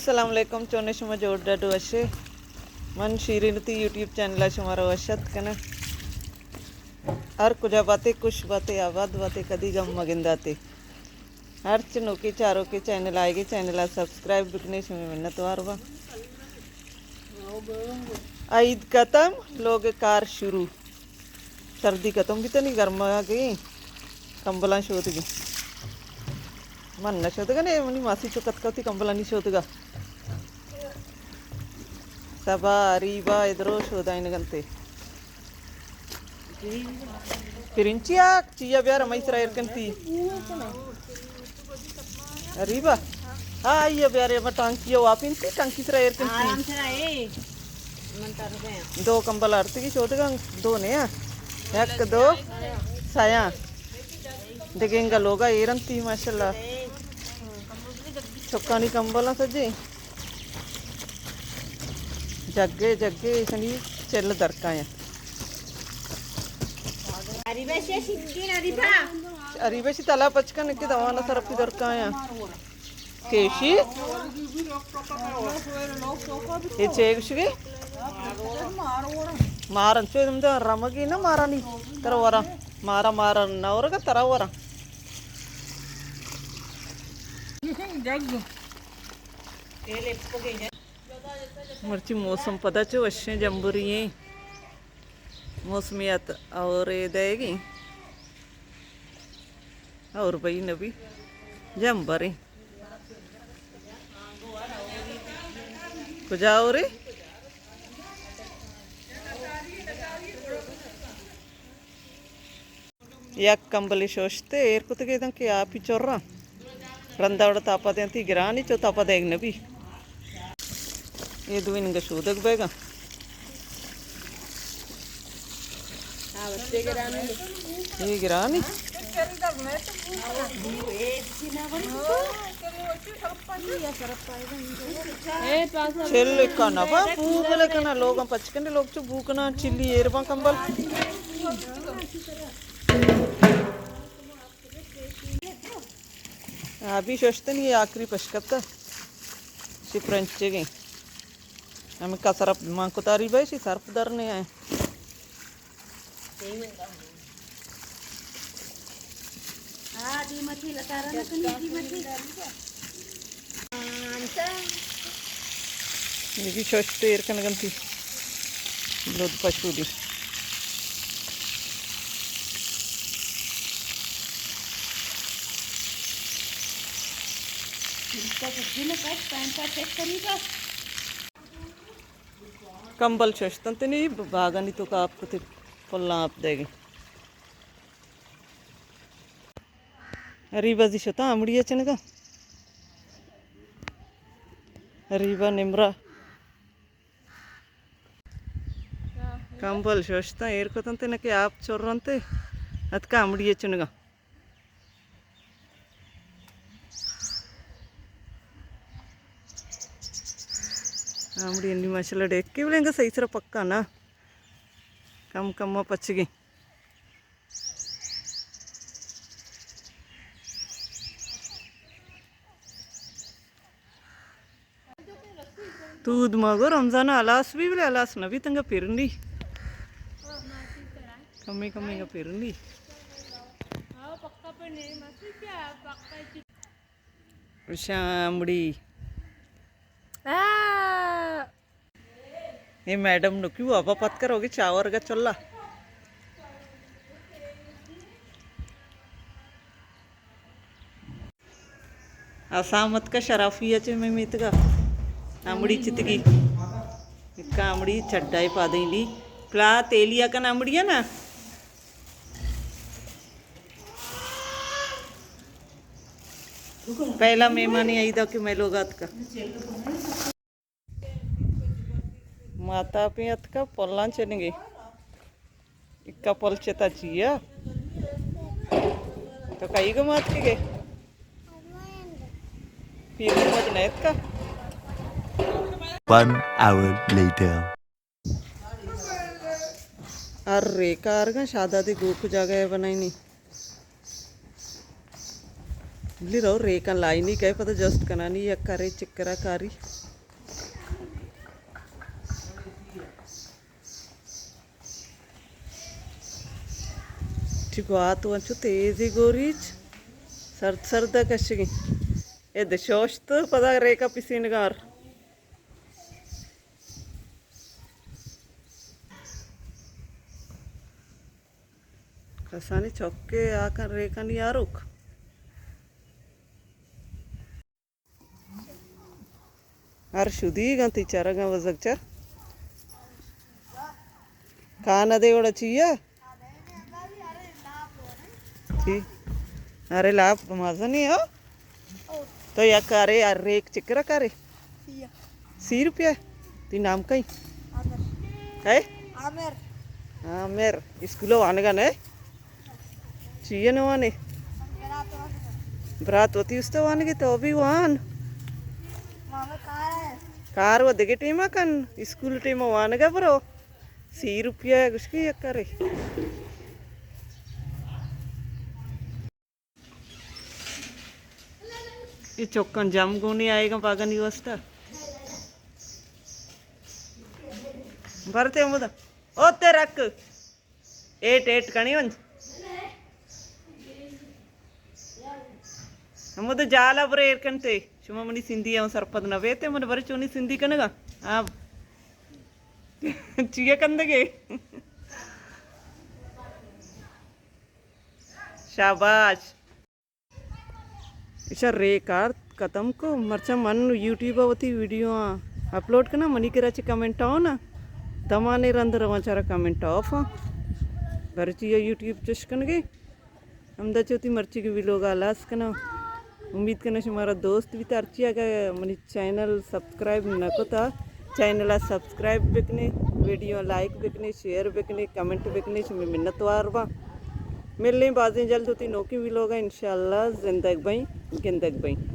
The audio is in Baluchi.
السلام علیکم، چونے شما؟ جوڑ ڈڈ وشے؟ من شیرین تی یوٹیوب چینل ءَ شما را وش اتک کناں۔ ہر کجا باتے، خوش باتے، آباد باتے، کدی غم مگنداتے۔ ہرچ نوکے چاروکے چینل آئیگے، چینل ءَ سبسکرائب بکنے، شمے منت وار با۔ عید ختم، لوگ کار شروع۔ سردی ختم بیتنی، گرما گئی، کمبلاں شودگی۔ من نہ شودگا نے، منی ماسی چو کتکا وتی کمبلانی شودگا۔ سبا، اریبا، ادرو شودائینگنتے۔ پرنچی آ، چیا بیار، ہمائی سرا ایر کنتی۔ اریبا۔ ہاں، آئی بیار، ہمائی ٹانکی آ، واپنتی، ٹانکی سرا ایر کنتی۔ آرام سرا اے۔ من تر گیا۔ دو کمبل آرتگی شودگا، دو نیا۔ یک، دو، سیا۔ دگہ انگا لوگا ایر انتی، ماشاءاللہ۔ چکانی کمبل سجے۔ جگے جگے ایشانی چل درکایاں۔ اریبہ شے شکین اریبہ۔ اریبہ شی تلا پچ کن کہ دوانا سر پی درکایاں۔ کیشی؟ اے چے گشگی؟ مارن چو دم دے رمگی نہ مارانی تر ورا۔ مارا مارا نہ ورگا ترا ورا۔ مرچی موسم پدا چو وشیں جمبری ایں۔ موسمیات اور دئیگی اور بئی نبی جمبریں۔ کجا اور اے؟ یک کمبلے شوشتے ایر کتگے داں کہ آپی چراں۔ رندا وڑ تاپا دینتی گرانی چو تاپا دیگ نبی۔ اے دوئیں انگا شودگ بیگا۔ اے گرانی۔ چل کنا با بو بلے کنا لوگاں پچ کنڈے لوگ چو بو کنا چلی ایر باں کمبل۔ آبی ششتنی آخری پشکتا۔ شی پرنچگیں۔ ہمیں کا سرپ مان کتاری بھائی شی سرپ در نہیں آئے۔ ہاں، دیمتی لتارا نکنی، دیمتی۔ یہ بھی شوشت ایر کنگنتی۔ لود پشو دی۔ کمبل ششتن تنی باگانی تو کا آپ کتے پلاں آپ دے گی۔ اریبہ زی شتاں امڑی ءَ چنگا۔ اریبہ نمرہ۔ کمبل ششتاں ایر کتنت نہ کہ آپ چرنت۔ اتکا امڑی ءَ چنگا۔ امڑی انی ماشاءاللہ ڈیکے بلے انگا صحیح سرا پکا نا۔ کم کم پچگیں۔ تود ما گو رمضان ہلاس بی بلے ہلاس نہ بیت انگا پرنی۔ کمے کمے انگا پرنی۔ شامڑی۔ آ۔ اے میڈم نکی وابا پت کروگی چاور گا چلا۔ اسامت کا شرافی اچے میں میتگا۔ امڑی چتگی۔ اکا امڑی چڈائی پادیں لی۔ پلا تیلیا کن امڑی ہے نا۔ پہلا مہمانی آئی دا کہ میں لوگ آتکا۔ ماتا پہ اتکا پلاں چنگے۔ اکا پل چتا چیا۔ تو کئی گو مات کے گے؟ پیر مت نیت کا۔ One hour later. ارے کارگاں شادادی گوک جاگہ بنائینی۔ بلی رو ریکاں لائنی کئے پدا جسٹ کنانی یک کرے چکرا کاری۔ چی گوات و انچو تیزی گوریچ۔ سرد سرد کشگی۔ اے دشوشت پدا ریکا پسینگار۔ کسانی چکے آکن ریکانی آروک۔ ہر شدیگ انت، تئی چرگ ءَ بزگ چر۔ کان ءَ دے وڑا چیا؟ چی؟ ارے لاپ مزنی ہو۔ تو یک ارے ہر ریک چکرا کرے؟ سی روپیہ؟ تئی نام کئی؟ عامر۔ کئے؟ عامر۔ عامر۔ اسکول وانگا نے؟ چیئے نہ وانے؟ برات وتی است وانگے تو بھی وان۔ کار و دگہ ٹیما کن، اسکول ٹیما وانگا برو۔ سی روپیہ گشکی یک کرے۔ اے چکاں جم گونی آئیگاں پاگانی واسطہ۔ برتے ہمودا۔ او تے رکھ۔ ایٹ، ایٹ کنی ونج۔ ہمودا جالا برے ایر کنتے۔ شما منی سندھی ہم سرپد نہ بیتے، من برے چونی سندھی کنگا۔ آ۔ چیا کندگے؟ شاباش۔ ایشا ریکارڈ ختم کو، مرچاں من یوٹیوب ءَ وتی ویڈیو آں اپلوڈ کناں، منی کرا چہ کمنٹ آؤ نا، دمانے رند رواں چارا کمنٹ آف آں۔ برچی یوٹیوب چش کنگے۔ ہمدا چہ وتی مرچی کی ویلوگ ءَ ہلاس کناں۔ امید کناں شمارا دوست بیت۔ ہرچی اگہ منی چینل سبسکرائب نہ کتا، چینل ءَ سبسکرائب بکنے، ویڈیو لائک بکنے، شیئر بکنے، کمنٹ بکنے، شمے منت وار باں۔ ملیں بازیں جلد وتی نوکیں ویلوگ ءَ انشاءاللہ۔ زندگ بئیں، گندگ بئیں۔